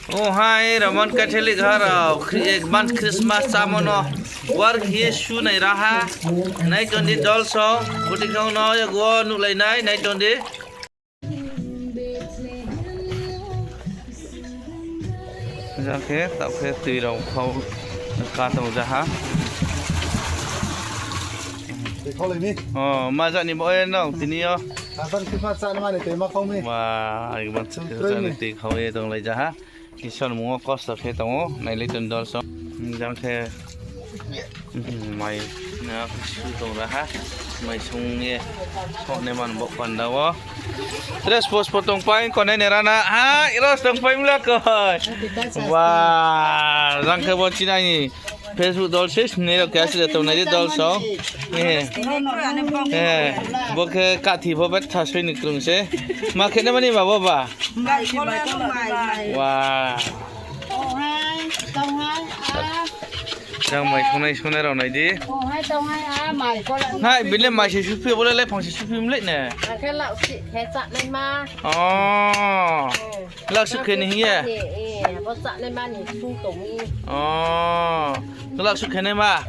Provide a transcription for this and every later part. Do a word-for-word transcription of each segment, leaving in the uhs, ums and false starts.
O hai Roman Catholic ha rao, Chri-, eh, man Christmas chámo no. War khe ye sunai ra ha. Nai tong di dolsong, budi khang no yago nuhlai nai, nai tong di. Jang khe, taoh khe tui rao phau ka tong ja ha. Tui khaulai mi. O, ma jani bo ye nong tini yo. Hasan Christmas chámani tui ma khau mi. Wa, ai man Christmas ni tui khau ye tonglai ja ha. Isor mung wo kosto khe tong ou, nailai tong dolsong. Jang khe, mai na su tong ra ha. Mai sung ye, sok nai man bo panda wo. Dress post po tongpai, konai ne rana. Ha, iros tongpai mla koi. Wa, jang khe bo chinai ni Facebook dol se sini rao khe asi de tongnai di dolsong. Eh. Eh. Bo khe kathi pho betha soi ni krung se. Ma khe nai mani ba bo ba. Mai, mai, mai. Wa. Ohai, tonghai, a. Jang mai sungnai, sungnai rao nai di. Ohai, tonghai, a, mai kola. Hai, bini mai se suphi, bo le laiphang se suphi mlai ne. Akhe laosi khe chánai ma. O. Laosi khe ni hing ye. Bo chánai ma ni sung tong mi. O. Laosi khe nai ma.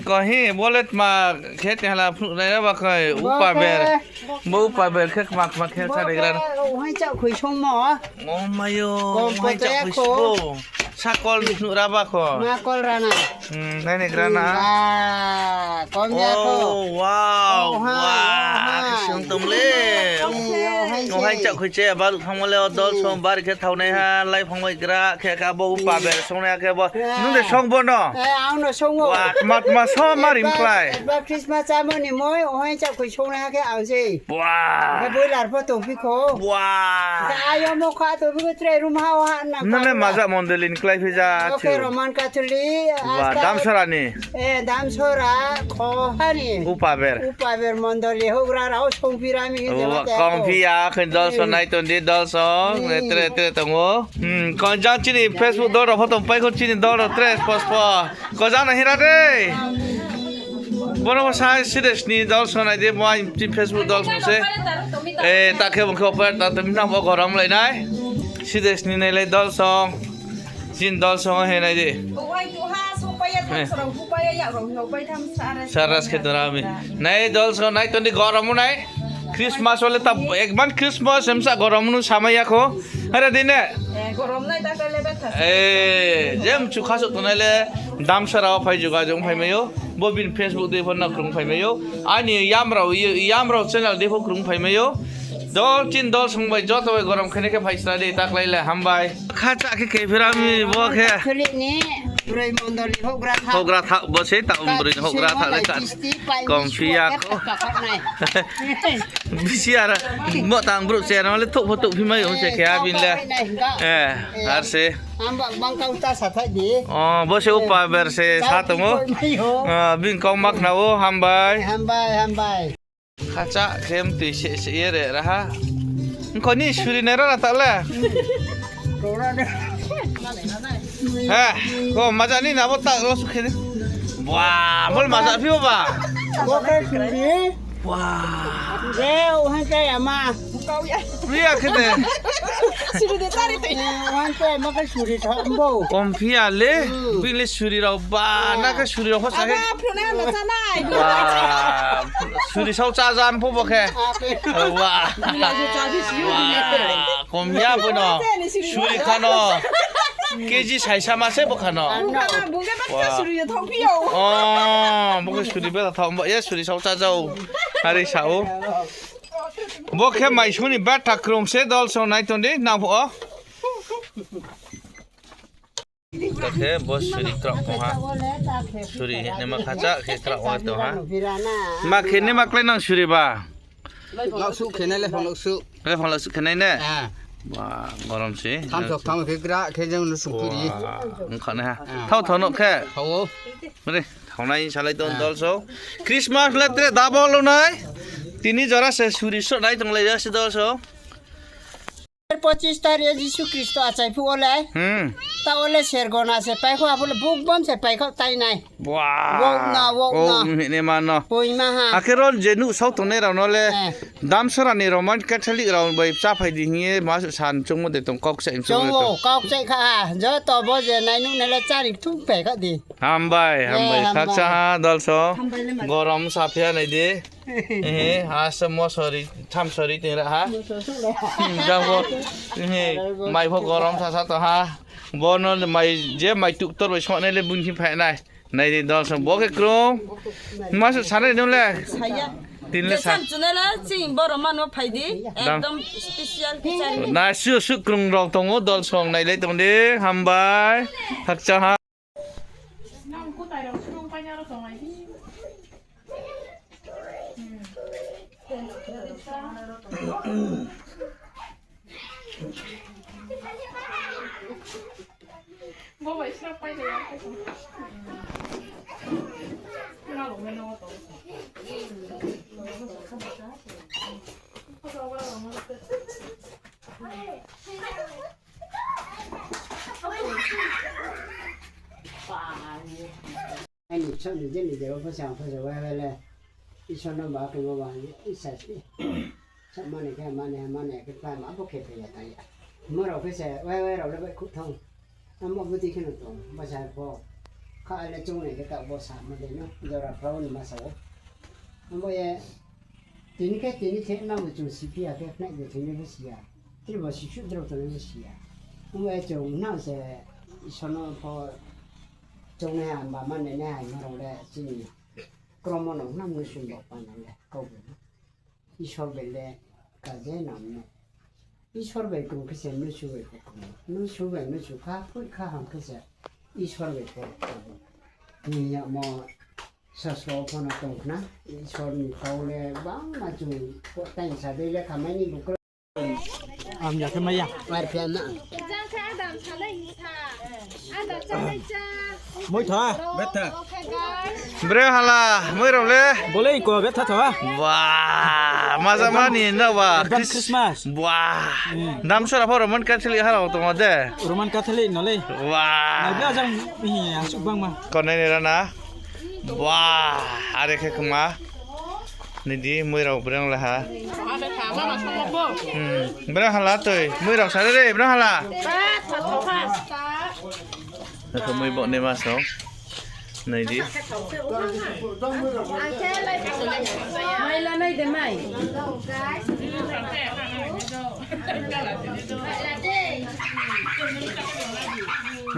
Ko hi, bo le tma khe te hala phnuh nai ra ba khe upa ber. Bo upa ber khe kma kma khe sa de gra. Ohai chaohkhoi songmo. O mayo, ohai chaohkhoi songmo. Sakol ni phnuh ra ba kho. Ma kol rana. Hmm, nai ni gra na. Kom ya kho. Oh, wow, wow. Sung tong le. Ohai chaohkhoi che, baru thangmo le o dolsong bar khe thaonai ha, laiphang bai gra khe ka bo upa ber songnai ha khe bo. Nung de song bo no? Eh, ang no song o. Wa, tma tma so ma rim klái. Ba Christmas chámo ni moi, ohai chaohkhoi songnai ha khe ang sei. Wa. Khe boiler pho tongphi kho. Wa. Khe ayo mo kha tongphi kho tre room ha o ha na. Nung le maja mondoli ni klái phi ja. Oke, Roman Catholic. Wa, Damsora ni. Eh, Damsora, kho ha ni. Upa ber. Upa ber mondoli houhgra rao songphi ra mi. Wa, kongphi ya, khe dolsong nai tong di dolsong. Tre, tre tong o. Hmm, kong jang chini Facebook dol rao pho tongpai kho chini dol rao tre post pho. Ko jang na hira de. Bono bo sa sides ni dolsong nai di, bo ai chini Facebook dolsong se. Eh, ta khe bo khe oper ta tong mi nang bo gorom lai nai. Sides ni nai lai dolsong. Chini dolsong he nai di. Saras khe tong ra mi. Nai dolsong nai tong di gorom nai. Christmas o le ta ekban Christmas emsa gorom no samai ya kho. Hara di ne? Eh, gorom nai ta khe le betha. Eh, jem chu khaso tongnai le Damsora o phai jogajog phai mai ou. Bo bini Facebook dei pho no krung phai mai ou. Aini Yamrao, Yamrao channel dei pho krung phai mai ou. Dol chin dol song bai joto bai gorom khe nai khe phai sra di ta klái le hambai. Khacha khe khe phira mi bo khe. Chuli ni broi mondoli houhgra tha. Houhgra tha bo se ta um broi ni houhgra tha le ta. Kongphi ya kho. Bisi ar mo tang brouh se no le thouh pho thouh phi mai ou se khe abin le. Eh, ar se. Ang ba bang kau ta sa thai di. Oh, bo se upa ber se sa tong ou. Ah, bini kau ma khna ou, hambai. Hambai, hambai. Khacha khe mtui se se ye re ra ha. Ngkho ni suri nai ra na ta le. He, ko maja ni na bo ta lo su khe ni. Wa, mol maja phi ba. Bo khe suri. Wa. Be, o han te ama. Priya khe de. Suri de tari te. O han te ma khe suri tha bo. Kongphi ya le, bini le suri rao ba, na khe suri rao pho sa khe. Aba, phru na na cha nai. Wa, suri sao cha jam pho bo khe. Wa. Wa, kom ya bo no. Suri kha no. K G saisa ma se bo kha no. Bung khe ba suri yo thong phi yo. Oh, bo khe suri bela thong ba, ye suri sao cha jao. Hari sao. Bo khe mai suni betha krung se dol song nai tong di, nang pho o. Bo khe bo suri krao tong ha. Suri hini ma khacha khe krao tong ha. Ma khe ni ma klái nang suri ba. Laosu khe nai le phang laosu. Le phang laosu khe nai ne? Ah. Ba, gorom se. Tham sok tham khe gra khe jang no sung phi ri. Wa, ong kha nai ha. Ah. Thao thao no khe. Thao. Mane, thao nai salai tong dol song. Christmas le tre double lo nai. Tini jora se suri sro nai tong lai ja se dol song. Pochis tarik Jisu Khristo achai phuh wo le. Hmm. Taoh wo le sergona se pai kho, abo le bukbom se pai kho tai nai. Ba. Wokno, wokno. Wok hing ni ma no. Poima ha. Akhe ron je nuh sao tongnai rao no le. Eh. Damsara ni Roman Catholic rao bai cháphai di hing ye ma san chungmo de tong kau kchaih chungmo de tong. Chungmo, kau kchaih kha ha. Joto bo je nai nuh nai le chári thung pai kha di. Hambai, hambai. Eh, hambai. Khakchang ha, dolsong. Hambai le ma. Gorom saphi ya nai di. Ehe, asa mosori, thamsori ting ra ha. Mosori suh le. Hmm, jang bo. Ehe, mai pho gorom sasa tong ha. Bo no mai, je mai tuktor bai songnai le bung thing phai nai. Nai di dolsong, bo khe krung. Ma se sanai nung le. Saya. Tin le sa. Chunai le, ching boro mano phai di. Dang. Ekdom special khe chari. Na su su krung rao tong ou, dolsong nai le tong di. Hambai. Khakchang ha. Aini bsaoh ni je ni je wo pho se ang pho se wai wai le, Isor no ba khe mo ba, Isor se. Sa mani khe mani, mani khe khlai ma bo khe phai ya tang ya. Mo rao khe se wai wai rao le baihkhouh thang. Amo budi khe no tong, bo sa pho. Kha le choung nai khe taoh bo sa ma de no, jora phrao ni ma sa ou. Amo ye, tini khe tini khe nang bo chung si phi ya khe khnai bo thing ni bo si ya. Tini bo si suh drao tongnai bo si ya. Amo ye chung nang se Isor no pho choung nai ha, ba ma nai nai ha, ma rao le chini kromo no nang no sung bo pa nang le, kau bo no. Isor bai le kaje nam no. Isor bai krung khe se mnusu bai pho krung. Mnusu bai mnusu kha, phoih kha ham khe se Isor bai pho krung. Hing yamo sasro pho no tong khna, Isor ni kau le bangma chung pho tang sa dei le khamai ni bukroi. Am ya khe mai ya. Ar phi ya na. Jang khe adam salai ni sa. Moi tha, betha. Bre hala, moi rao le. Bolei ko betha tha. Ba, maja mani na ba. Advance Christmas. Ba. Hmm. Damsara pho Roman Catholic ha rao tongma de. Roman Catholic no le. Ba. Nai bia jang hi ya, asuk bangma. Konai ni rana. Ba, are khe kma. Nai di, moi rao brang la ha. Hmm, brang hala toi, moi rao sa re, brang hala. Nai khe moi bo ne ma so. Nai di. Mai la nai de mai.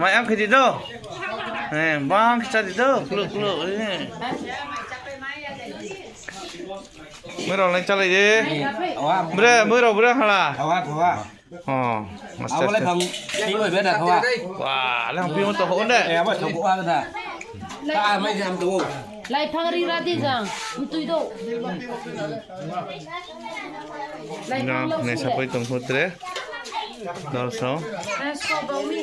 Mai ang khe di do. Eh, bang khe cha di do, kluk kluk, eh. Moi rao le chálai di. Bre, moi rao bre hala. Thawa, thawa. Oh, abo le thang, thing bai beda thawa. Wa, le thang phi mo to ho ne. Eh, abo thang buha beda. Ka mai jam to. Lai phang ri ra di jang, mtui do. Lai phang lo ne su sapoi le. Tong pho tre. Dol so. Eh, so do mi.